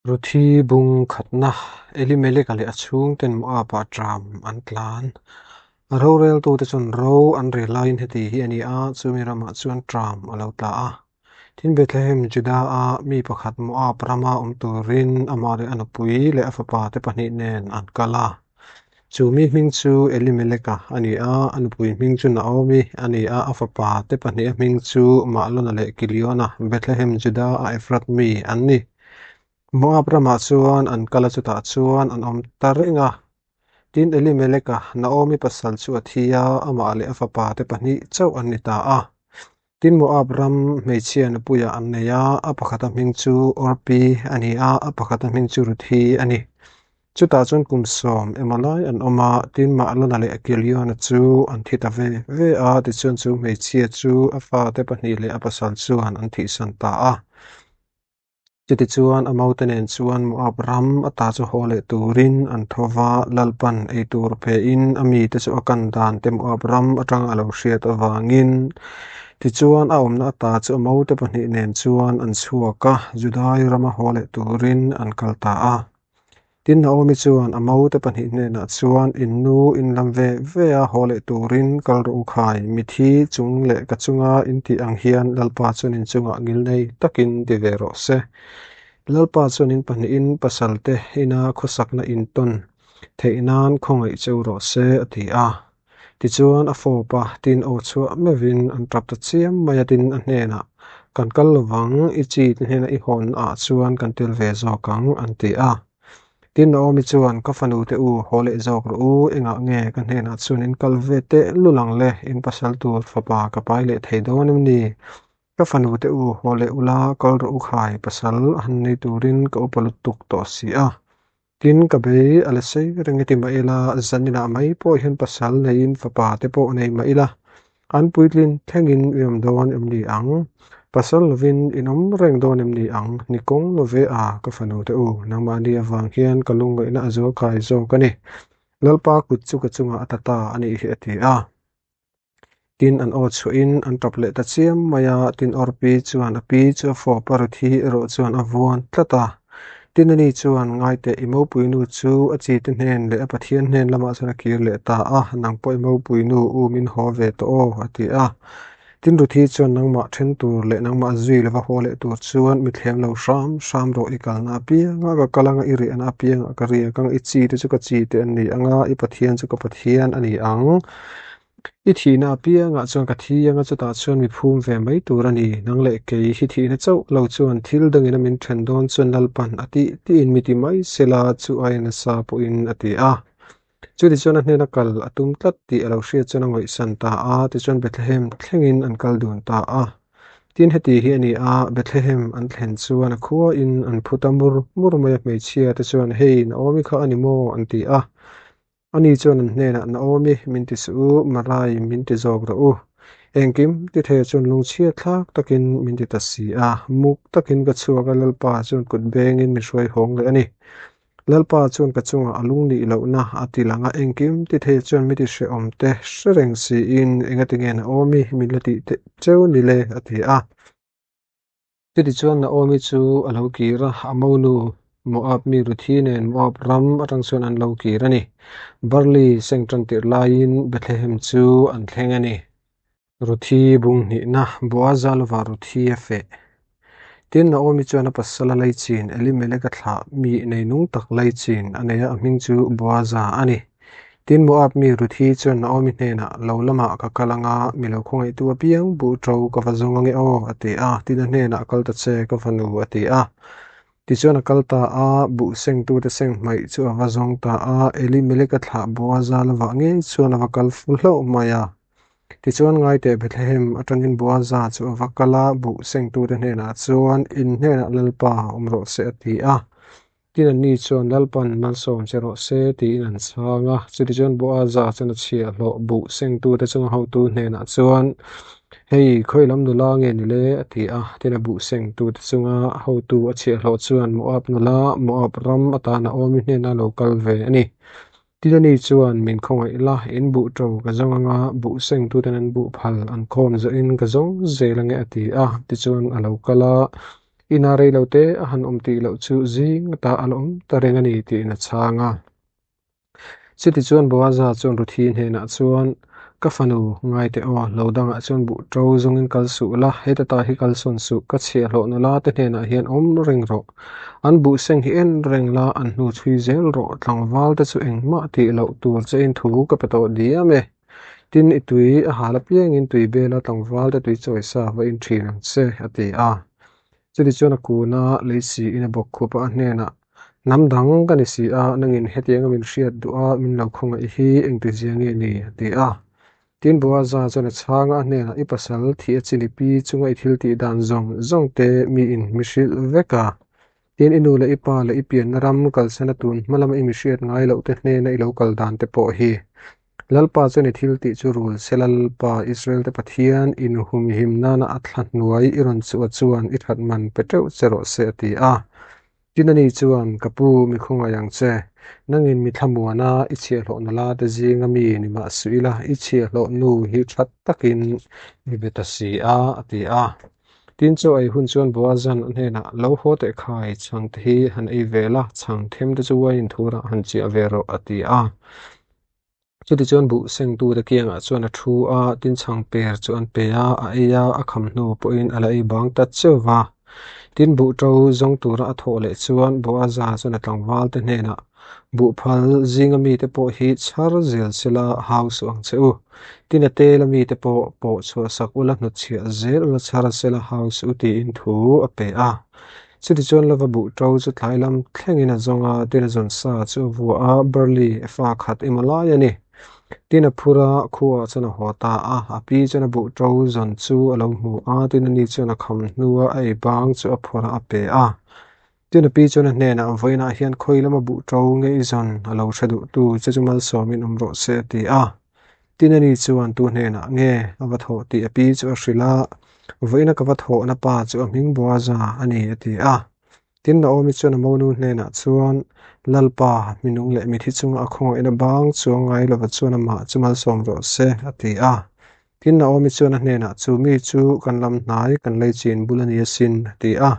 Ruthi bung khatna Elimeleka leh a chhungten Moab-ah ṭam an tlan. A roreltute chuan ro an rel laiin heti hi a ni a, chumi ramah chuan ṭam a lo tla a. Tin, Bethlehem, Juda-a mi pakhat Moab rama awm turin amah leh a nupui leh a fapate pahnih nen an kal a. Chu mi hming chu Elimeleka a ni a, a nupui hming chu Naomi a ni a, a fapate pahniha hming chu Mahlona leh Kiliona, Bethlehem, Juda-a Efrat mi an ni. Moab ramah chuan an kal a, chutah chuan an awm ta reng a. Tin, Elimeleka, Naomi pasal chu a thi a, amah leh a fapate pahnih chauh an ni ta a. Tin, Moab ram hmeichhia nupuiah an nei a, a pakhata hming chu Orpi a ni a, a pakhata hming chu Ruthi a ni. Chutah chuan kum sawm emaw lai an awm a, tin Mahlona leh Kiliona chu an thi ta ve ve a, tichuan chu hmeichhia chu a fate pahnih leh a pasal chuan an thihsan ta a. Chutichuan a maute nen chuan Moab ram ata chu haw leh turin an tho va, Lalpan ei tur pein a mite chu a kan dan te Moab ram atanga a lo hriat avangin. Tichuan a awmna ata chu a maute pahnih nen chuan an chhuak a, Judai rama haw leh turin an kal ta a. Tin, Naomi chuan a maute pahnih hnenah chuan, In nu in lam ve ve a, haw leh turin kal rawh u khai, mithi chung leh ka chunga in tih ang hian Lalpa chuan in chungah ngilnei takin ti ve rawh se. Lalpa chuan in pahnihin pasalte ina khawsakna in tawn theih nan khawngaih cheu rawh se, a ti a. Tichuan a fawp a, tin aw chhuah meuhin an tap ta chiam mai a, tin a hnenah, Kan kal lovang, i chi te hnena i hawn ah chuan kan tel ve zawk ang, an ti a. Tin Naomi chuan, Ka fanu te u, haw leh zawk rawh u, engah nge ka hnenah chuan in kal ve teh lul ang le, in pasal tur fapa ka pai leh thei dawn em ni? Ka fanu te u, haw leh ula, kal rawh u khai, pasal a han nei turin ka upa lutuk tawh si a. Tin, ka bei a la sei reng e ti mah ila, zaninah mai pawh hian pasal neiin fapa te pawh nei mah ila, an puitlin thlengin i awm dawn em ni ang? Pasal lovin in awm reng dawn em ni ang? Ni kawng lo ve a, ka fanu te u, nangmahni avang hian ka lungngaihna a zual kai zawk a ni. Lalpa kut chu ka chungah a ta ta a nih hi a ti a. Tin, an aw chhuahin an tap leh ta chiam mai a, tin Orpi chuan a pi chu a fawp a, Ruthi erawh chuan a vuan tlat a. Tin, ani chuan, Ngaiteh, i mopuinu chu a chite hnen leh a Pathian hnen lamah chuan a kir leh ta a, nang pawh i mopuinu u min haw ve tawh aw, a ti a. Tin, Ruthi chuan, Nangmah then tur leh nangmah zui lova haw leh tur chuan mi thlem lo hram hram rawh, i kalna apianga ka kal anga, i riahna apiangah ka riak ang, i chite chu ka chite an ni ang a, i Pathian chu ka Pathian a ni ang. I thihna apiangah chuan ka thi anga chutah chuan mi phum ve mai tur a ni. Nang leh kei hi thihna chauh lo chuan thil dangin a min then dawn chuan Lalpan a tih tiin mi ti mai sela chu aia nasa pawhin a ti a. Chutichuan a hnena kal a tum tlat tih a lo hriat chuan a ngawihsan ta a, tichuan Bethlehem thlengin an kal dun ta a. Tin heti hi a ni a, Bethlehem an thlen chuan a khuain an phu ta mur mur mai a, hmeichhia te chuan, Hei, Naomi kha a ni maw? an ti a. Ani chuan an hnenah, Naomi, min ti suh u, Marai, min ti zawk rawh u. Engkim ti thei chuan lungchhiat thlak takin min ti ta si a, muk takin ka chhuak a, Lalpa chuan kut bengin min hruai hawng leh a ni. Lalpa chuan ka chungah a lung nih lohna a ti lang a, engkim ti thei chuan mi ti hrehawm te hre reng siin engatinge Naomi min la tih teh cheu ni le, a ti a. Chutichuan Naomi chu a lo kir a, a monu Moab mi Ruthi nen Moab ram atang chuan an lo kir a ni. Barley seng tan tirh laiin Bethlehem chu an thleng a ni. Ruthi bung hnihna Boaza lova Ruthi a feh. Tin, Naomi chuan a pasal a laichin Elimelek a thlah mi neinung tak laichin a nei a, a hming chu Boaza a ni. Tin, Moab mi Ruthi chuan Naomi hnenah, Lo lamah ka kal anga, mi lo khawngaihtu apiang buh ṭo ka va zawng ange aw, a ti a. Tin, a hnenah, Kal ta che, ka fanu, a ti a. Tichuan a kal ta a, buh sengtute seng hmaih chu a va zawng ta a. Elimelek a thlah Boaza lovah ngei chuan a va kal fu hlauh mai a. Tichuan ngaiteh Bethlehem atangin Boaza chu a va kal a, buh sengtute hnenah chuan, In hnenah Lalpa awm rawh se, a ti a. Tin anni chuan Lalpan malsawm che rawh se tiin an chhang a. Chutichuan Boaza chuan a chhiahhlawh buh sengtute chunga hotu hnenah chuan, Hei, khawi lam nula nge ni le? a ti a. Tin a buh sengtute chunga hotu a chhiahhlawh chuan Moab nula, Moab ram atana awmi hnena lo kal ve a ni. Tin ani chuan min khawngaih la, in buh ṭo ka zawng anga buh sengtuten an buh phal an khawm zawhin ka zawng zel ange a ti a. Tichuan a lo kal a. Ina rei lo te a han awm tih loh chu zing ata a la awm ta reng a ni tiin a chhang a. Chutichuan Boaza chuan Ruthi hnenah chuan, Ka fanu, ngai teh aw, lo dangah chuan buh ṭo zawngin kal suh la, heta ta hi kal sawn suh, ka chhiahhlawh nula te hnenah hian awm reng rawh. An buh seng hi en reng la, an hnu chhui zel rawh, tlangval te chu engmah tih loh tur chein thu ka pe tawh diam e. Tin, i tui a hal apiangin tui bela tlangval te tui chawi sa va in ṭhin ang che, a ti a. Chutichuan a kun a, lei siin a bawk khup a, a hnenah, Hnam dang ka ni si a, nangin hetianga min hriat duh a, min lo khawngaih hi engtizia nge ni? a ti a. Tin, Boaza chuan a chhang a, a hnenah, I pasal thih a chini pi chunga i thil tih dan zawng zawng te miin mi hrilh vek a. Tin, i nu leh i pa leh i pianna ram kalsana tun hma lama i mi hriat ngai loh te hnena i lo kal dan te pawh hi. Lalpa chuan i thil tih chu rul se Lalpa, Israel te Pathian, inhumhim nana a thla hnuai i rawn chhuah chuan i that man pe teuh che rawh se a ti a. Tin ani chuan, Ka pu, mi khawngaih ang che. Nangin mi thlamuana i chhiahhlawh nula te zinga mi ni mah suh ila, i chhiahhlawh nu hi that takin mi be ta si a, a ti a. Tin chaw ei hun chuan Boazan a hnenah, Lo haw teh khai, chhang te hi han ei ve la, chhang them te chu uaiin thurah han chiah ve rawh, a ti a. Chutichuan buh sengtute kiangah chuan a thu a, tin chhang per chu an pe a, a ei a, a kham hnu pawhin a la ei bang ta cheu va. Tin buh ṭo zawng tura a thawh leh chuan Boaza chuan a tlangvalte hnenah, Buh phal zinga mite pawh hi chhar zel sela hau suh ang che u. Tin a tela mite pawh pawh chhuah sak ula hnutchhiah zel ula chhar sela hau suh u tiin thu a pe a. Chutichuan lova buh ṭo chu tlai lam thlengin a zawng a, tin a zawn sa chu a vua a, barley efa khat emaw lai a ni. Tin a phur a, khuaah chuan a haw ta a, a pi chuan a buh ṭo zawn chu a lo hmu a, tin ani chuan a kham hnua a ei bang chu a phawrh a, a pe a. Tin a pi chuan a hnenah, Vawiinah hian khawi lama buh ṭo nge i zawn a lo hre duhtu che chu malsawmin awm rawh se a ti a. Tin ani chuan tu hnenah nge a va thawh tih a pi chu a hrilh a, Vawiina ka va thawhna pa chu a hming Boaza a ni a ti a. Tin Naomi chuan a monu hnenah chuan, Lalpa, minung leh mithi chunga a khawngaihna bang chuang ngai lova chuan amah chu malsawm rawh se a ti a. Tin Naomi chuan a hnenah, Chu mi chu kan lam hnai, kan lei chin bul a ni asin a ti a.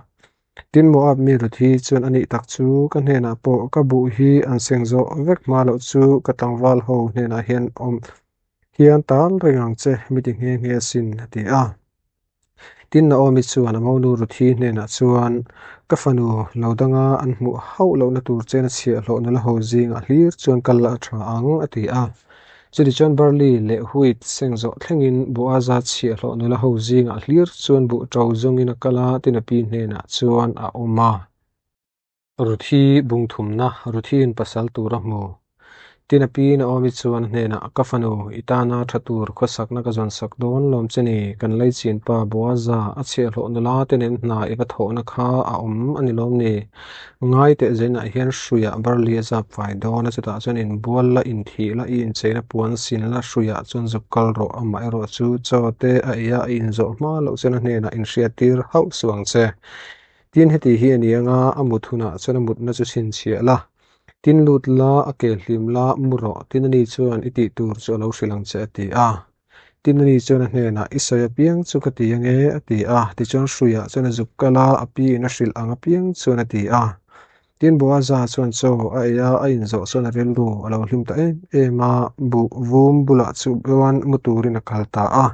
Tin Moab mi Ruthi chuan a nih tak chu ka hnenah pawh ka buh hi an seng zawh vek hma loh chu ka tlangval ho hnenah hian awm hian tal reng ang che mi ti nghe nghe asin a ti a. Tin Naomi chuan a monu Ruthi hnenah chuan ka fanu lo danga an hmuh hauh lohna tur chen a chhiahhlawh nula ho zingah hlir chuan kal a tha ang a ti a. Chutichuan barley leh wheat seng zawh thlengin Boaza chhiahhlawh nula ho zingah hlir chuan buh ṭo zawngin a kal a, tin a pi hnenah chuan a awm a. Ruthi bungthumna, Ruthiin pasal tur a hmu. Tin a pi Naomi chuan a hnenah, Ka fanu, i tana ṭha tur khawsakna ka zawnsak dawn lawm che ni, kan laichin pa Boaza a chhiahhlawh nula te nen hna i va thawhna kha a awm a ni lawm ni? Ngai teh zainah hian hruiah barley a zap fai dawn a, chutah chuan inbual la, inthih la, i incheina puan sin la, hruiah chuan zuk kal rawh, amaherawh chu chaw te a ei a, a inzawh hma loh chuan a hnenah inhriattir hauh suh ang che. Tin heti hi a ni anga, a mut hunah chuan a mutna chu chhinchhiah la, tin lut la, a ke hlim la, mu rawh, tin ani chuan i tih tur chu a lo hrilh ang che a ti a. Tin ani chuan a hnenah, I sawi apiang chu ka ti ange, a ti a. Tichuan hruiah chuan a zuk kal a, a piin a hrilh ang apiang chuan a ti a. Tin Boaza chuan chaw a ei a, a inzawh chuan a rilru a lo hlim ta em em a, buh vum bulah chuan mu turin a kal ta a.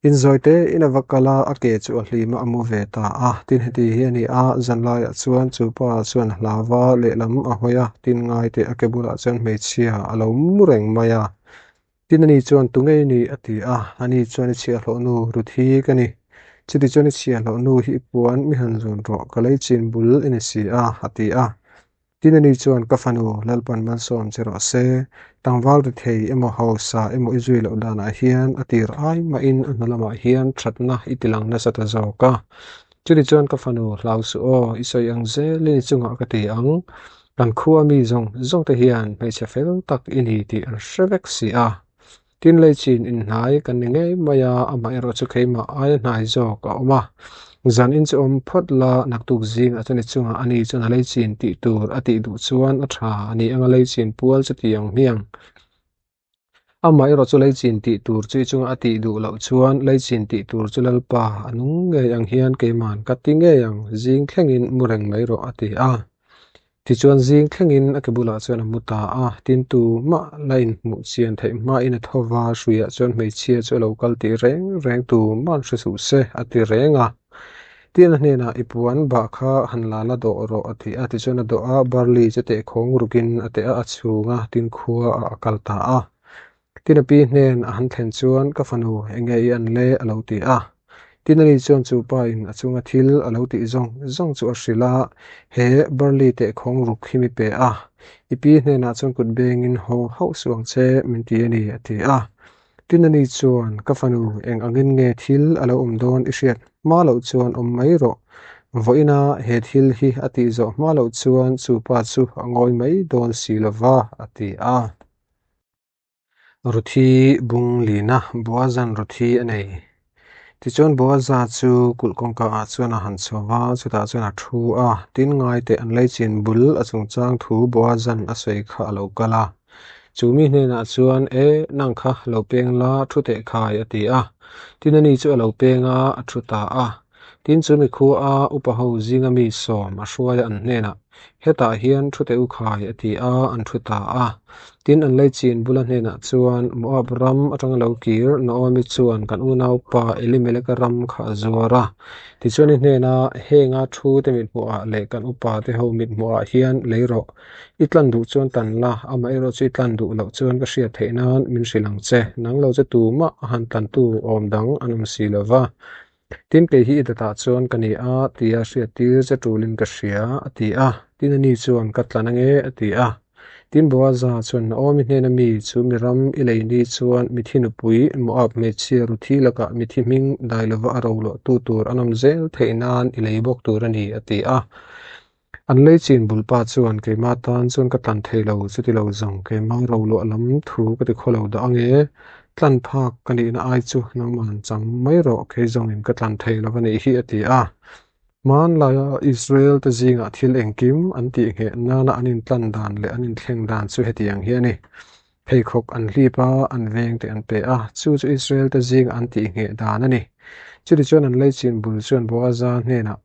Inzawi tein a va kal a, a ke chu a hlim a, a mu ve ta a. Tin heti hi a ni a, zanlaiah chuan chu pa chuan a hlau va, lehlam a hawi a, tin ngaite a ke bulah chuan hmeichhia a lo mu reng mai a. Tin ani chuan, Tu ngei ni? a ti a. Ani chuan, I chhiahhlawh nu Ruth hi ka ni. Chuti chuan i chhiahhlawh nu hi i puan mi han zun rawh, ka lei chin bul i ni si a, a ti a. Tin ani chuan, Ka fanu, Lalpan malsawm che rawh se. Tlangval ri thei emaw hausa emaw i zui loh danah hian a tir ai mahin a hnu lamah hian thatna i tilang nasa ta zawk a. Chuti chuan ka fanu, hlau suh aw, i sawi ang zelin i chungah ka ti ang. Kan khua mi zawng zawng te hian hmeichhe fel tak i ni tih an hre vek si a. Tin leichin inhnai kan ni ngei mai a, amah erawh chu keimah aia hnai zawk a awm a. Zan in chu awm phawt la, naktuk zingah chuan i chungah ani chuan a leichin tih tur a tih duh chuan a tha a ni ang a leichin pual chu ti ang hmiang. Amaherawh chu leichin tih tur chu i chunga a tih duh loh chuan leichin tih tur chu Lalpa a nung ngei ang hian keiman ka ti ngei ang, zing thlengin mu reng mai rawh a ti a. Tichuan zing thlengin a ke bulah chuan a mu ta a, tin tumah la inhmuh chian theih hmain a tho va, hruiah chuan hmeichhia chu a lo kal tih reng reng tuman hre suh se a ti reng a. Tin a hnenah i puan bah kha han la la dawh rawh a ti a, tichuan a dawh a, barley chu tehkhawng rukin a teh a, a chhung a, tin khua ah a kal ta a. Tin a pi hnen a han thlen chuan ka fanu enge i an le a lo ti a. Tin ani chuan chu pa in a chunga thil a lo tih zawng zawng chu a hrilh a, he barley tehkhawng ruk hi mi pe a, i pi hnenah chuan kut bengin haw hauh suh ang che min ti a ni a ti a. Tin ani chuan ka fanu eng angin nge thil a lo awm dawn i hriat hma loh chuan awm mai rawh. Vawiina he thil hi a tih zawh hma loh chuan chu pa chu a ngawi mai dawn si lova a ti a. Ruthi bung lina Boazan Ruthi a nei. Tichuan Boaza chu kulh kawngka ah chuan a han chho va, chutah chuan a thu a. Tin ngaite an leichin bul a chungchang thu Boazan a sawi kha a lo kal a. Chu mi hnenah chuan, E, nang kha lo peng la, thu teh khai, a ti a. Tin ani chu a lo peng a, a thu ta a. Tin chu mikhua a upa ho zinga mi sawm a hruai a an hnenah, Hetah hian thu teh u khai, a ti a, an thu ta a. Tin an leichin bula hnenah chuan, Moab ram atanga lo kir Naomi chuan kan unaupa Elimeleka ram kha a zuar a. Tichuan i hnena henga thu te mithmuhah leh kan upa te ho mithmuhah hian lei rawh. I tlan duh chuan tan la, amaherawh chu i tlan duh loh chuan ka hriat theih nan min hrilh ang che. Nang lo che tumah a han tlantu awm dang an awm si lo va. Tin kei hi i datah chuan ka ni a, tia hriat tir che tulin ka hria, a ti a. Tin ani chuan ka tlan ange, a ti a. Tin Boaza chuan Naomi hnena mi chu mi ram i lei ni chuan mithi nupui Moab hmeichhia Ruthi lakah mithi hming dai lova a roluahtu tur an awm zel theih nan i lei bawk tur a ni, a ti a. An lei chin bulpa chuan keimah tan chuan ka tlan thei lo, chuti lo zawng keimah roluah lam thu ka ti khaw lo dah ange, tlan phak ka nihna ai chu nangman chang mai rawh, kei zawngin ka tlan thei lo a nih hi a ti a. Hmanlaia Israel te zingah thil engkim an tih ngheh nana an intlan dan leh an inthleng dan chu hetiang hi a ni. Pheikhawk an hlip a, an veng te an pe a, chu chu Israel te zingah an tih ngheh dan a ni. Chutichuan an leichin bul chuan Boaza hnenah,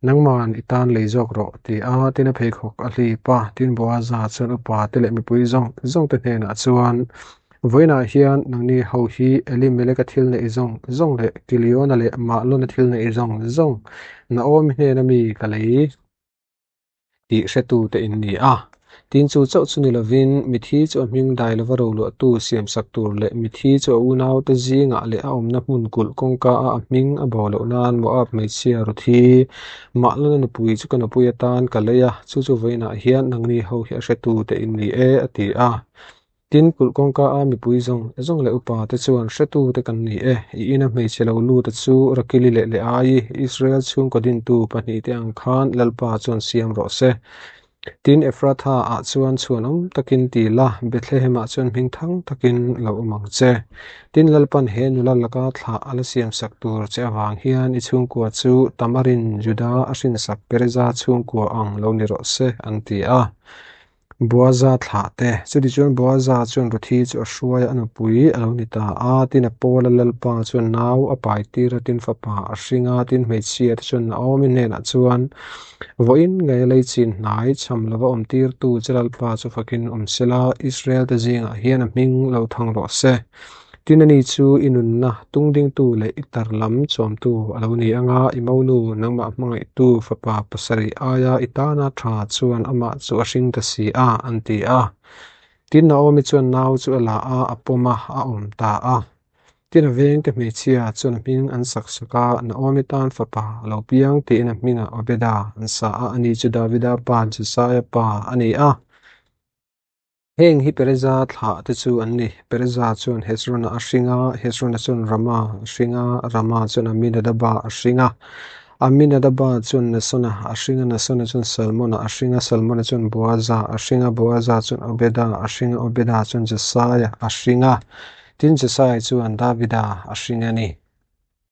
Nangman i tan lei zawk rawh, ti a, tin a pheikhawk a hlip a, tin Boaza chuan upa te leh mipui zawng zawng te hnenah chuan, Vawiinah hian nangni ho hi Elimeleka thil neih zawng zawng leh Kiliona leh Mahlona thil neih zawng zawng Naomi hnena mi ka lei tih hretute in ni a. Tin chu chauh chu ni lovin mithi chu a hming dai lova roluahtu siamsak tur leh mithi chu a unaute zingah leh a awmna hmun kulh kawngka a a hming a bo loh nan Moab hmeichhia Ruthi Mahlona nupui chu ka nupui atan ka lei a, chu chu vawiinah hian nangni ho hi a hretute in ni e, a ti a. Tin, kulh kawngka a mipui zawng zawng leh upa te chuan hretute kan ni e, i ina hmeichhe lo luta chu Rakili leh Leaii, Israel chhungkaw dintu pahnihte ang khan Lalpa chuan siam rawh se. Tin, Ephratha ah chuan chhuanawm takin ti la, Bethlehem ah chuan hming thang takin lo awm ang che. Tin, Lalpan he nula laka thlah a la siamsak tur che avang hian i chhungkua chu Tamarin Juda a hrinsak Pereza chhungkua ang lo ni rawh se, an ti a. Boaza thlah te. Chutichuan Boaza chuan Ruthi chu a hruai a, a nupui a lo ni ta a. Tin a Paula Lalpa chuan nau a pai tir a, tin fapa a hring a, tin hmeichhia te chuan Naomi hnenah chuan, Vawiin ngei a leichin hnai cham lova awm tirtu che Lalpa chu fakin awm sela, Israel te zingah hian a hming lo thang rawh se. Tin ani chu i nunna tungdingtu leh i tar lam chawmtu a lo ni anga, i monu nangmah hmangaihtu fapa pasarih aia i tana tha chuan amah chu a hring ta si a, an ti a. Tin Naomi chuan nau chu a la a, a pawm a, a awm ta a. Tin a vengte hmeichhia chuan a hming an sak sak a, Naomi tan fapa a lo piang tiin a hmingah Obeda an sa a, ani chu Davida pa Jesaia pa a ni a. Heng hi Pereza thlah te chu an ni. Pereza chuan Hezrona a hring a, Hezrona chuan Rama a hring a, Rama chuan Aminadaba a hring a. Aminadaba chuan Nasona a hring a, Nasona chuan Salmona a hring a, Salmona chuan Boaza a hring a, Boaza chuan Obeda a hring a, Obeda chuan Jesaia a hring a. Tin, Jesaia chuan Davida a hring a ni.